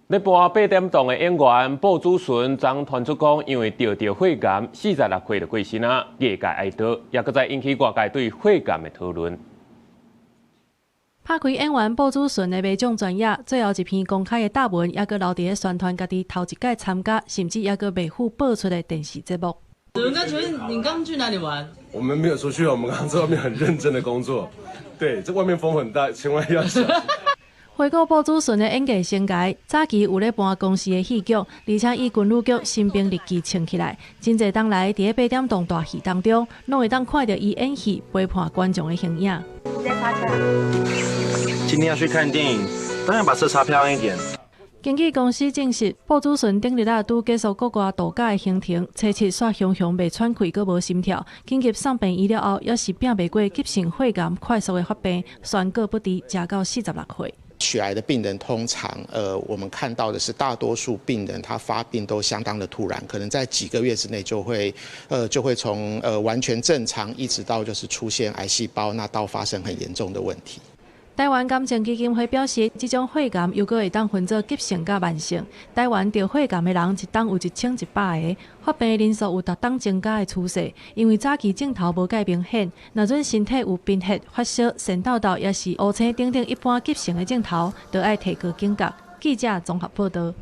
咧搬八點檔的演員布祖純，昨傳出講，因為著著血癌，46歲就過身啊，業界哀悼，也閣再引起外界對血癌的討論。拍開演員布祖純的袂獎專頁，最後一篇公開的貼文，猶閣留佇咧宣傳家己頭一擺參加，甚至猶閣未赴播出的電視節目。那請問你剛去哪裡玩？我們沒有出去，我們剛剛在外面很認真的工作。對，這外面風很大，千萬要小心。回顧布祖純的演藝生涯，早期有咧搬公視的戲劇，而且以軍旅劇《新兵日記》穿起來，真濟冬來佇咧八點檔大戲當中，攏會當看著伊演戲陪伴觀眾的形影。今天要去看電影，當然把車擦漂亮一點。經紀公司證實，布祖純頂日仔拄結束國外度假的行程，初七煞雄雄袂喘氣，閣無心跳，緊急送病院了後，猶是拚袂過急性血癌快速的發病，宣告不治，食到46歲。血癌的病人通常，我們看到的是大多數病人他發病都相當的突然，可能在幾個月之內就會從完全正常，一直到就是出現癌細胞，那到發生很嚴重的問題。台灣癌症基金會表示，這種血癌猶閣會當分做急性佮慢性。台灣著血癌的人一冬有1100個，發病的人數有逐冬增加的趨勢。因為早期症頭無蓋明顯，若準身體有貧血、發燒、腺痘痘，抑是烏青等等一般急性的症頭，就愛提高警覺。記者綜合報導。